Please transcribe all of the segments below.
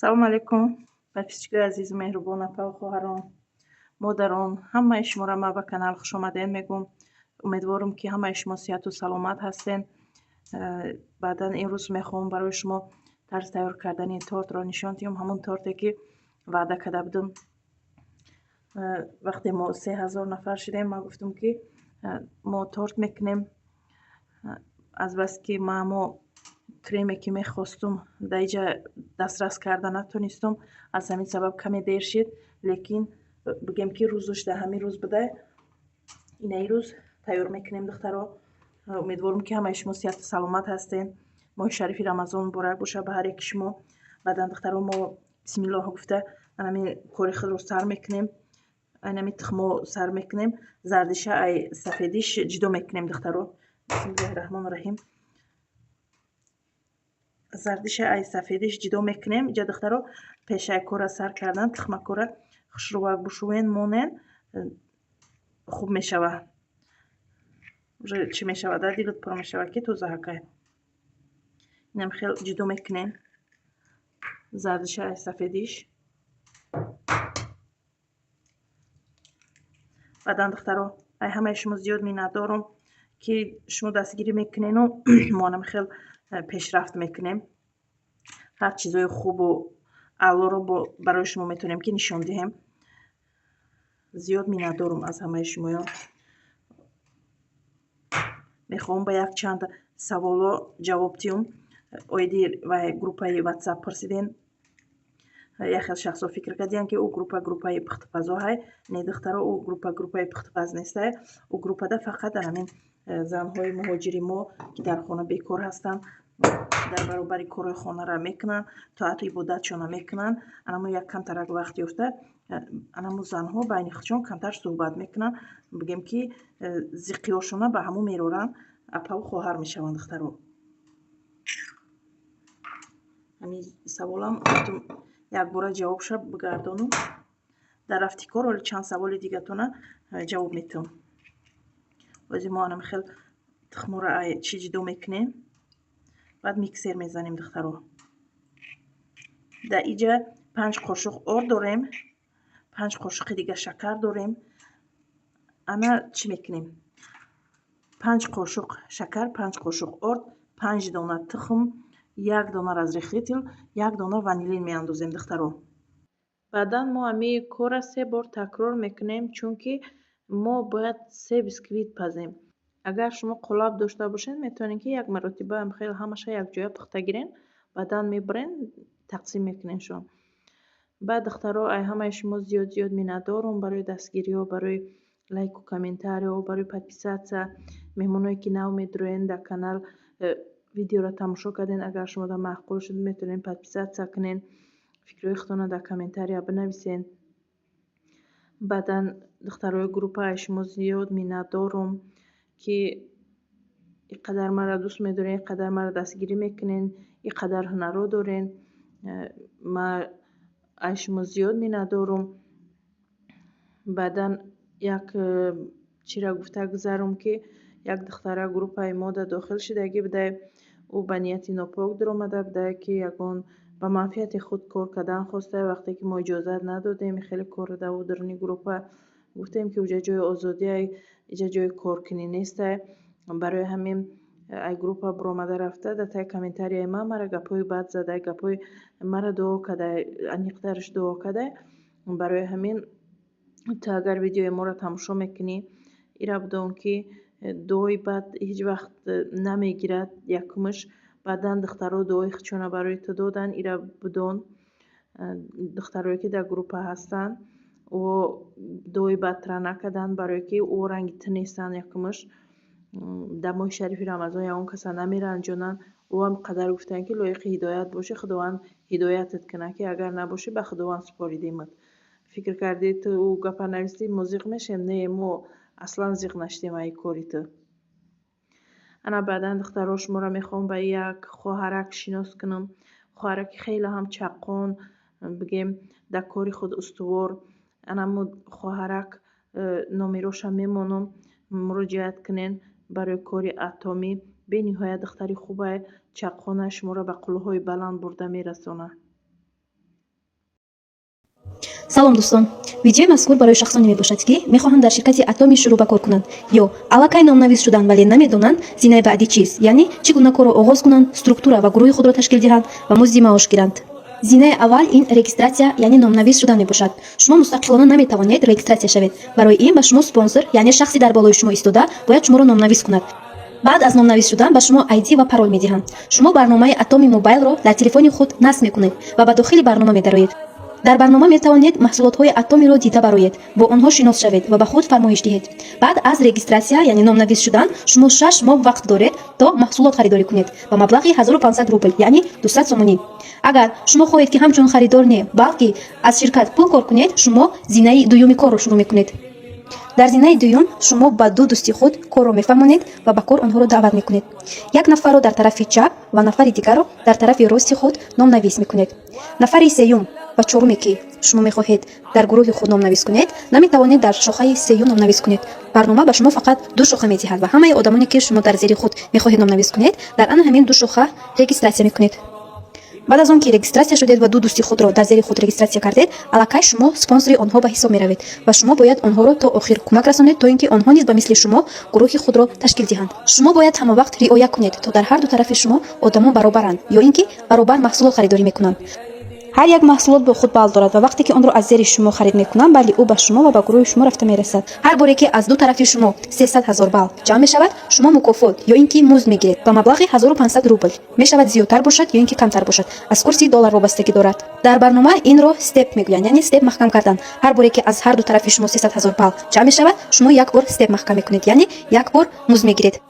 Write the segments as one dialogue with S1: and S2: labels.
S1: Салому алейкум, подписчикои азизу меҳрубон, апаву хоҳарон, модарон, ҳамаи шуморо ман ба канал хушомадед мегӯм. Умедворам, ки ҳамаи шумо сиҳату саломат ҳастен. Баъдан имрӯз мехоҳам барои шумо тарзи тайёр кардани тортро нишон диҳам, ҳамон торте, ки ваъда карда будам. Вақте мо 3000 нафар шудем, ман гуфтам, ки мо торт мекунем. Азбаски ман мо креме, ки мехостум, дар иҷа дастрас карда натонистум, аз ҳамин сабаб каме дер шид, лекин бигем, ки рӯзаш дар ҳамин рӯз буда, инаи рӯз тайёр мекунем. Духтаро, умедворам, ки ҳамаи шумо сиҳату саломат ҳастен. Моҳи шарифи Рамазон муборак боша ба ҳар яки шумо. Баъдан, духтаро, мо бисмиллоҳ гуфта анами кори худро сар мекунем. Айнами тухмо сар мекунем, зардиша ай сафедиш ҷудо мекунем. Духтаро, бисмиллоҳи раҳмони раҳим, зардиша ай сафедиш ҷудо мекунем. Иҷа, духтаро, пешаи кора сар кардан тухмакора хушрӯвак бушӯен, монен, хуб мешава. Уже чӣ мешава, да дилат пур мешава, ки тозаҳакай. Инам хел ҷудо мекунем зардиша ай сафедиш. Баъдан, духтаро, ай ҳамаи шумо зиёд миннатдорум, ки шумо дастгирӣ мекунену мо анам хел пешрафт мекунем. Ҳар чизои хубу аълоро барои шумо метавонем, ки нишон диҳем. Зиёд миннатдорум аз ҳамаи шумоён. Мехоҳам ба якчанд саволо ҷавоб диҳам. Оиди вай группаи Ватсап пурсиден. Як хел шахсҳо фикр кардиянд, ки ӯ группа группаи пухтупазоҳай. Не, духтаро, ӯ группа группаи пухтупаз нестай. Ӯ группада фақат дар ҳамин занҳои муҳоҷири мо, ки дар хона бекор ҳастанд, дар баробари корҳои хонара мекунанд, тоату ибодатшона мекунанд, анамо як камтарак вақт ёфта, анамо занҳо байни худшон камтар суҳбат мекунанд, бигем, ки зиқиёшона ба ҳамон мероранд, апаву хоҳар мешаванд. Духтаро, ҳамин саволам якбора ҷавобша бигардонум. Дар рафти кор ҳоли чанд саволи дигатона ҷавоб метиҳам. Ози мо анам хел тухмора чӣ ҷудо мекунем, баъд миксер мезанем. Духтаро, дар иҷа 5 қошуқ орд дорем, 5 қошуқи дига шакар дорем. Ана чӣ мекунем? 5 қошуқ шакар, 5 қошуқ орд, 5 дона тухм, як дона разрыхлитель, як дона ванилин меандозем. Духтаро, баъдан мо ҳамин корра се бор такрор мекунем, чунки мо бояд се бисквит пазем. Агар шумо қолаб дошта бошед, метавонед, ки як маротиба хел ҳамаша якҷоя пухта гирен, баъдан мебарен, тақсим мекуненшон. Баъд, духтаро, ай ҳамаи шумо зиёд зиёд миннатдорум барои дастгириҳо, барои лайку комментариҳо, барои подписаться. Меҳмоное, ки нав медуроен дар канал, видеоро тамошо карден, агар шумода маъқул шуд, метавонед подписаться кунен, фикрҳои худтонро дар комментария бинависен. Баъдан, духтарои группа, ай шумо зиёд миннатдорум, ки ин қадар маро дӯст медорен, ин қадар маро дастгирӣ мекунен, ин қадар ҳунаро дорен. Ман ай шумо зиёд миннатдорум. Баъдан як чиро гуфта гузарам, ки як духтара группаи мода дохил шудагӣ будай. Ӯ ба нияти нопок дуромада будай, ки ягон ба манфиати худ кор кардан хоста. Вақте ки мо иҷозат надодем хеле корро дар ӯ даруни группа, гуфтем, ки уҷа ҷои озодиай, иҷа ҷои коркунӣ нестай. Барои ҳамин ай группа буромада рафта, дар таи комментарияи ман мара гапҳои бад задай, гапҳои мара дуо кадай, аниқтараш дуо кадай. Барои ҳамин ту агар видеои моро тамошо мекунӣ, ира бидон, ки дуои бад ҳеҷ вақт намегирад, якумаш. Баъдан духтаро дуои худшона барои ту доданд, ира бидон. Духтарое, ки дар группа ҳастанд, ӯ дуои бадтара накарданд, барое ки ӯ ранги ту нестанд. Якумаш, дар моҳи шарифи Рамазон ягон каса намеранҷонанд. Ӯам қадар гуфтанд, ки лоиқи ҳидоят бошӣ, Худованд ҳидоятат кунад, ки агар набошӣ, ба Худованд супоридемат. Фикр кардӣ, ту ӯ гапа навистӣ, мо зиқ мешем? Не, мо аслан зиқ нашудем аи кори ту. Ана баъдан, духтаро, шуморо мехоҳам ба як хоҳарак шинос кунам. Хоҳараки хеле ҳам чаққон, бигем, дар кори худ устувор. Анамо хоҳарак, номероша мемонам, муроҷиат кунен барои кори атомӣ. Бениҳоят духтари хубае, чаққона, шуморо ба қуллаҳои баланд бурда мерасонад.
S2: Салом, дӯстон! Видеои мазкур барои шахсоне мебошад, ки мехоҳанд дар ширкати Атоми шурӯъ ба кор кунанд ё аллакай номнавис шуданд, вале намедонанд зинаи баъдӣ чист, яъне чӣ гуна корро оғоз кунанд, структура ва гурӯҳи худро ташкил диҳанд ва музди маош гиранд. Зинаи аввал ин регистратсия, яъне номнавис шудан мебошад. Шумо мустақилона наметавонед регистратсия шавед. Барои ин ба шумо спонсор, яъне шахси дар болои шумо истода, бояд шуморо номнавис кунад. Баъд аз номнавис шудан ба шумо ID ва парол медиҳанд. Шумо барномаи Атоми мобайлро дар телефони худ насб мекунед ва ба дохили барнома медароед. Дар барнома метавонед маҳсулотҳои Атомиро дида бароед, бо онҳо шинос шавед ва ба худ фармоиш диҳед. Баъд аз регистратсия, яъне номнавис шудан, шумо 6 моҳ вақт доред, то маҳсулот харидорӣ кунед ба маблағи 1500 рубл, яъне 200 сомонӣ. Агар шумо хоҳед, ки ҳамчун харидор не, балки аз ширкат пул кор кунед, шумо зинаи дуюми корро шурӯъ мекунед. Дар зинаи дуюм шумо ба ду дӯсти худ корро мефаҳмонед ва ба кор онҳоро даъват мекунед. Як нафарро дар тарафи чап ва нафари дигарро дар тарафи рости худ номнавис мекунед. Нафари сеюм ва чоруме, ки шумо мехоҳед дар гурӯҳи худ номнавис кунед, наметавонед дар шохаи сеюм номнавис кунед. Барнома ба шумо фақат ду шоха медиҳад ва ҳамаи одамоне, ки шумо дар зери худ мехоҳед номнавис кунед, дар ана ҳамин ду шоха регистратсия мекунед. Баъд аз он ки регистратсия шудед ва ду дӯсти худро дар зери худ регистратсия кардед, аллакай шумо спонсори онҳо ба ҳисоб меравед ва шумо бояд онҳоро то охир кӯмак расонед, то ин ки онҳо низ ба мисли шумо гурӯҳи худро ташкил диҳанд. Шумо бояд ҳамавақт риоя кунед, то дар ҳар ду тарафи шумо одамон баробаранд ё ин ки баробар маҳсулот харидорӣ мекунанд. Ҳар як маҳсулот бо худ балл дорад ва вақте ки онро аз зери шумо харид мекунанд, балли ӯ ба шумо ва ба гурӯҳи шумо рафта мерасад. Ҳар боре ки аз ду тарафи шумо 300 000 балл ҷамъ мешавад, шумо мукофот ё ин ки музд мегиред ба маблағи 1500 рубл. Мешавад зиёдтар бошад ё ин ки камтар бошад, аз курси доллар вобастагӣ дорад. Дар барнома инро степ мегӯянд, яъне степ маҳкам кардан. Ҳар боре ки аз ҳар ду тарафи шумо 300 000 балл ҷамъ мешавад, шумо як бор степ маҳкам мекунед, яъне як бор музд мегиред.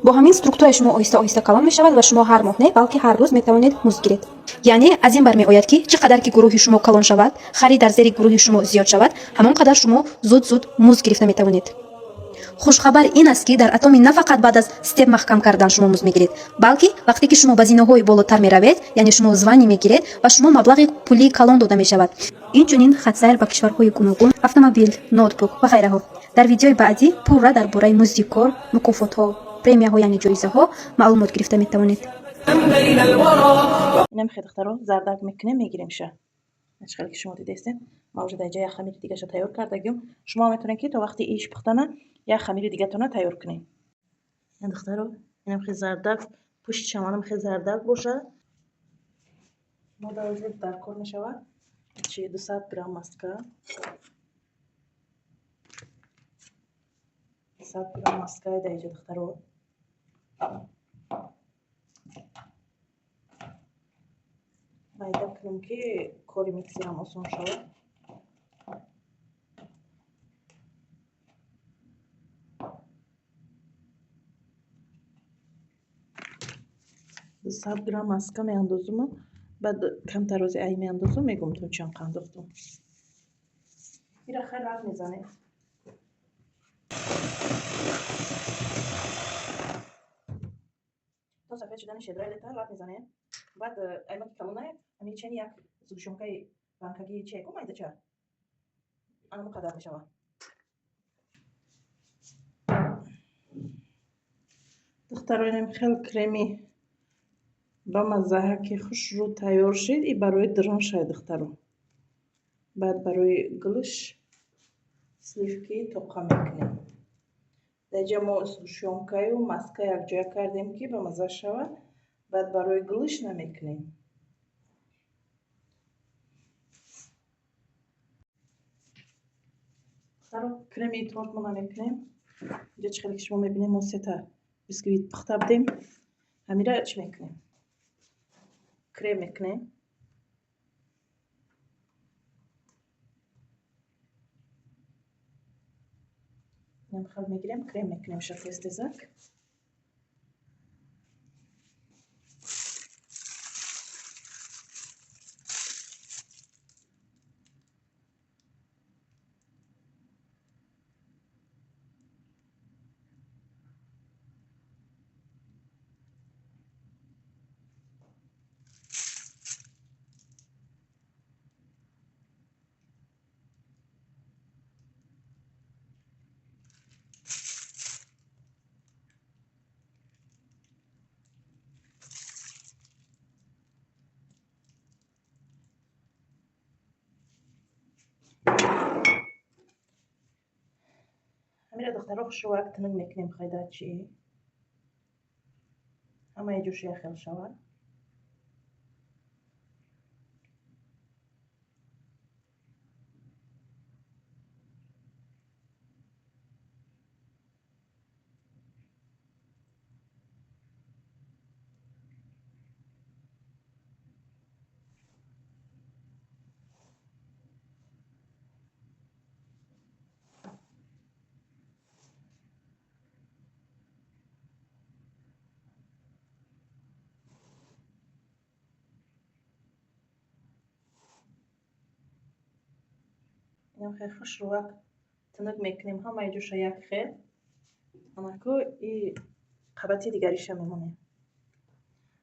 S2: Бо ҳамин структураи шумо оҳиста оҳиста калон мешавад ва шумо ҳар моҳ не, балки ҳар рӯз метавонед музд гиред. Яъне аз ин бармеояд, ки чӣ қадар ки гурӯҳи шумо калон шавад, харид дар зери гурӯҳи шумо зиёд шавад, ҳамон қадар шумо зуд зуд музд гирифта метавонед. Хушхабар ин аст, ки дар Атоми на фақат баъд аз степ маҳкам кардан шумо музд мегиред, балки вақте ки шумо ба зинаҳои болотар меравед, яъне шумо звание мегиред ва шумо маблағи пулии калон дода мешавад. Инчунин хатсайр ба кишварҳои гуногун, автомобил, ноутбук ва ғайраҳо. Дар видеои баъдӣ пурра дар бораи музди кор, мукофотҳо, премияҳо, яъне ҷоизаҳо маълумот гирифта метавонед.
S1: Инам хе, духтаро, зардак мекунем, мегирем ша. Хеле ки шумо дидаистед, ма уже дар ҷа як хамири дигаша тайёр кардагим. Шумо метавонед, ки то вақти иш пухтана як хамири дигатона тайёр кунед. Духтаро, инам хе зардак, пушти чаманам хе зардак боша. Мо дар кор мешавад чи 200 грамм маска, 100 грамм маскаи дар инҷа, духтаро. Майда кунем, ки кори миксерам осон шавад. 100 грамм маска меандозуму баъд камтар ози ай меандозум, мегӯм то чанд андохтум. Ира хеле рад мезанед. То сафед шудани шедраи лета рад мезанем. Баъд аймаки калонае, ами чени як сгущёнкаи банкагии чеку майдача анамо қадар мешавад. Духтаро, инам хел креми ба маззаҳа ки хушрӯ тайёр шид. И барои дрон шай, духтаро. Баъд барои гулш сливки тоқа мекунем. Дар инҷа мо сгущёнкаю маска якҷоя кардем, ки ба мазза шавад. Баъд барои гулш намекунем. Духтаро, креми тортмо намекунем. Инҷа чӣ хеле ки шумо мебинем, мо сета бисквит пухта будем. Ҳамира чӣ мекунем? Крем мекунем. Инам хел мегирем, крем мекунем ша тез тезак. Духтаро хушрӯак тунук мекунем, хайда чи ҳамаи ҷӯш яхел шавад. Инам хеле хушрӯак тунук мекунем, ҳамаи ҷӯша як хел. Анаку и қабати дигариша мемонем.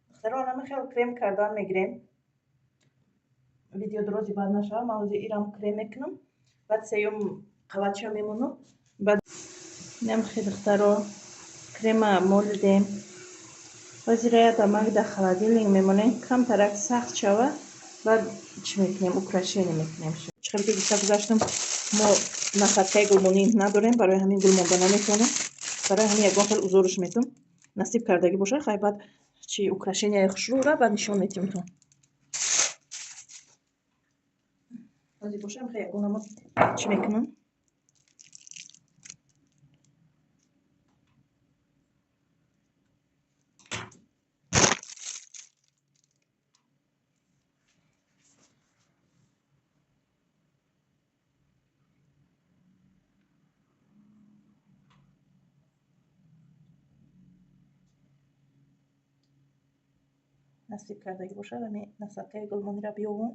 S1: Духтаро, анама хел крем кардан мегирем. Видео дрози бад нашава, ман ҳозир ирам крем мекунам, баъд сеюм қабатша мемонам. Баъд инам хел, духтаро, крема молидем. Ҳозир я дамак дар холодильник мемонем, камтарак сахт шава, баъд чӣ мекунем, украшение мекунем. Чӣ хеле ки гуфта гузаштам, мо насадкаи гулмонӣ надорем, барои ҳамин гул монда наметавонем. Барои ҳамин ягон хел узорш метум. Насиб кардагӣ боша, хай баъд чи украшенияи хушрӯра баъд нишон метиҳем. Ҳозир бошам, хай ягон намо чӣ мекунам. Насиб кардагӣ бошад, ами насадкаи гулмониро биёвум,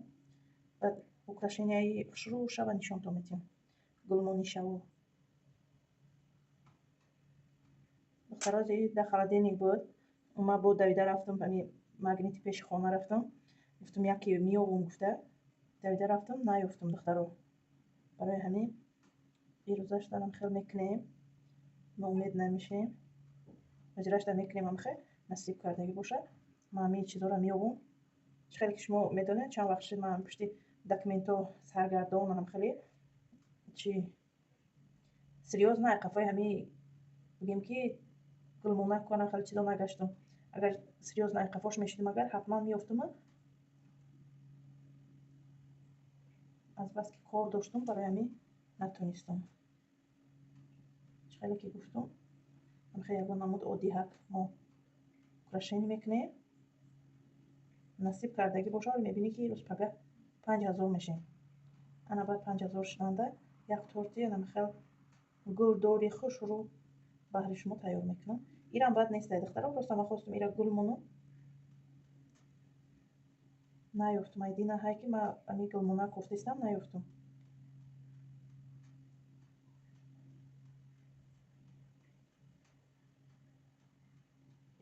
S1: баъд украшенияи хушрӯ шава нишонтон метиҳем. Гулмонӣ шаву. Духтаро, дар холодильник буд. Ма бо давида рафтам, ами магнити пеши хона рафтам. Гуфтам яке меёвум гуфта. Давида рафтам, наёфтам, духтаро. Барои ҳамин ирӯзаштанам хел мекунем. Ноумед намешем. Ҳозирашта мекунем ам хел, насиб кардагӣ бошад. Ман ҳамин чизоро меёвум. Чӣ хеле ки шумо медонед, чанд вақт шуд ман пушти документҳо саргардонам, хеле чи серьёзно қафои ҳамин бигем ки гулмонак кунам, хеле чизо нагаштам. Агар серьёзно қафош мешудам, агар ҳатман меёфтам. Аз бас ки кор доштам, барои ҳамин натонистам. Чӣ хеле ки гуфтам, ҳамхел ягон намуд оддиҳак мо украшение мекунем. Насиб кардагӣ бошад, мебинӣ ки рӯз пага 5000 мешем. Ана баъд 5000 шуданда як торти анамихел гулдори хушрӯ баҳри шумо тайёр мекунам. Ирам бад нестай, духтаро, просто ман хостум ира гул монам. Наёфтум, ай дина ҳай ки ман ами гулмонак кофтаистам, наёфтум.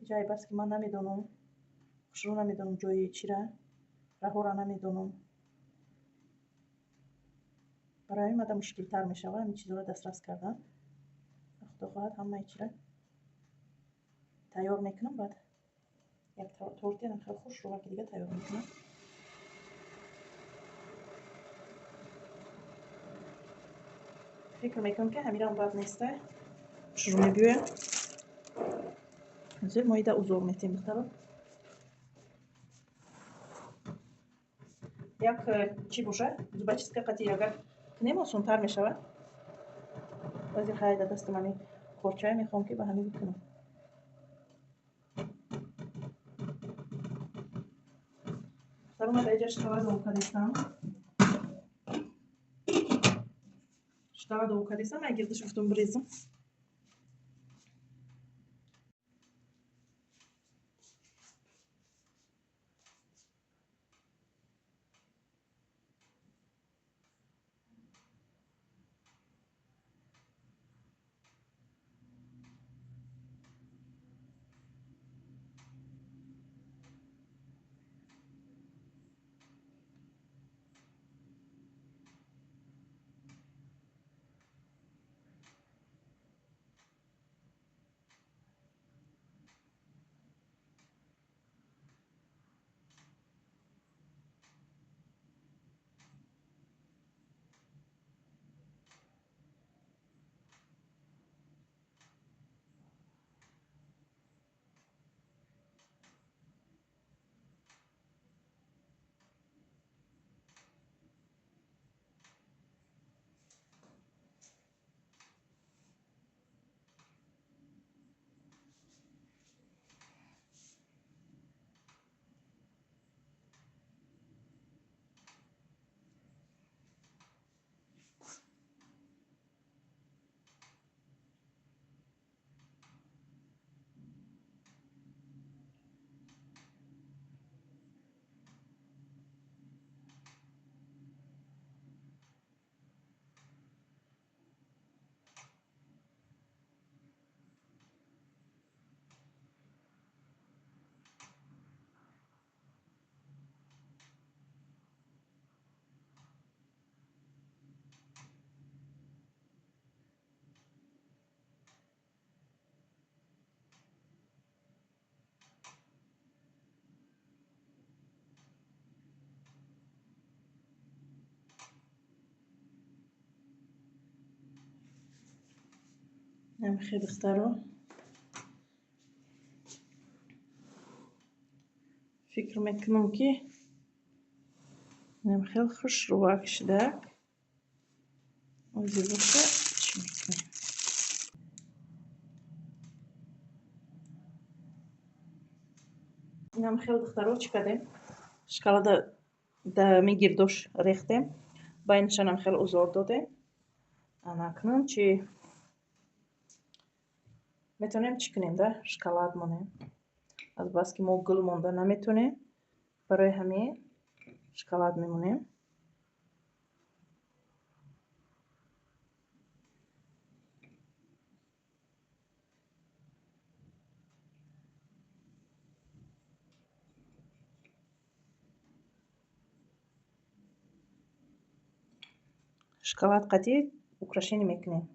S1: Ҷай бас ки ман намедонам, хушрӯ намедонам ҷои чира, раҳора намедонам. Барои ҳамин мада мушкилтар мешавад ҳамин чизоро дастрас кардан. Худо хоҳад, ҳамаи чира тайёр мекунам, баъд як торти хеле хушрӯаки дига тайёр мекунам. Фикр мекунам ки ҳамирам бад нестай. Хушрӯ мебиёяд. Ҳозир мо ида узор метем, духтаро. Як чӣ бошад, зубочистка қати агар кунем, осонтар мешавад. Ҳозир хай дар дастам ҳамин корчае, мехоҳам ки ба ҳамин бикунам. Духтаро, ман дар иҷа штава дов кардистам. Штава дов кардистам, ай гирдиш гуфтум бирезам. Намхе духтаро, фикр мекунам, ки намхел хушрӯвак шудак. Ози боша чӣ мекунем? Намхел духтаро, чӣ кардем? Шоколада да мегирдош рехтем, байнашам намхел узор додем. Анакнун чӣ метавонем чӣ кунем? Да шоколад монем. Азбаски мо гул монда наметонем, барои ҳамин шоколад мемонем. Шоколад қатӣ украшение мекунем.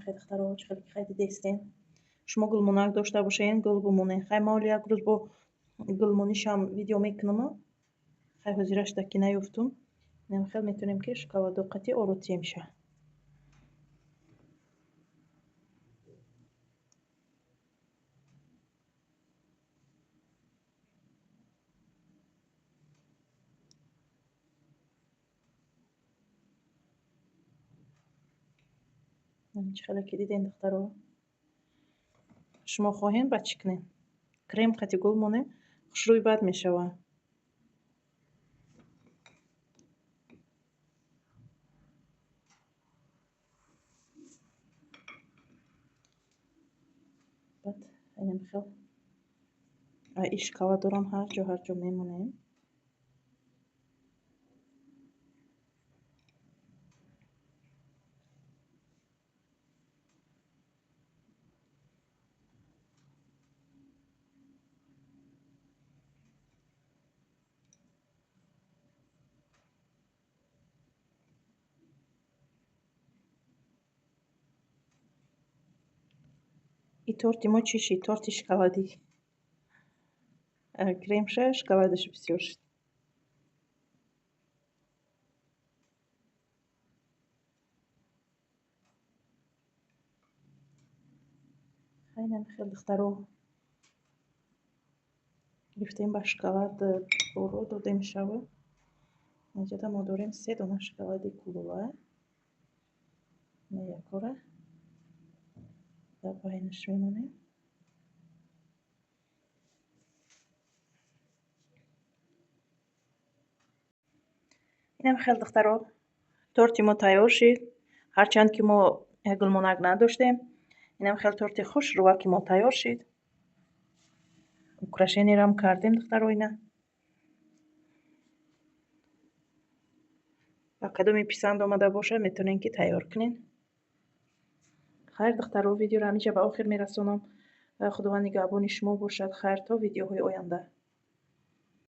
S1: Хай духтаро, чӣ хеле ки хай дидестен. Шумо гулмонак дошта бошен, гул бимонен. Хай ма оли як рӯз бо гулмонишам видео мекунаму. Хай ҳозирашда ки наёфтум. Инам хел метавонем, ки шоколадо қатӣ оротием ша. Чӣ хеле ки диден, духтаро, шумо хоҳем ба чӣ кунем? Крем қати гул монем, хушрӯй бад мешавад. Баъд инам хел и шоколадорам ҳар ҷо, ҳар ҷо мемонем. И торти мо чӣ шид? Торти шоколадӣ. Кремша шоколадаш бисёр шид. Хайнам хел духтаро, гирифтем, ба шоколад оро додем шава. Инҷода мо дорем се дона шоколади кулула. Якора дар байнаш мемонем. Инам хел духтаро, торти мо тайёр шид. Ҳарчанд ки мо гулмонак надоштем, инам хел торти хушрӯваки мо тайёр шид. Украшениерам кардем, духтаро, ина. Ба кадоме писанд омада бошад, метавонем, ки тайёр кунем. Хайр, духтаро, видеоро ҳаминҷа ба охир мерасонам. Худованд нигаҳбони шумо бошад. Хайр, то видеоҳои оянда.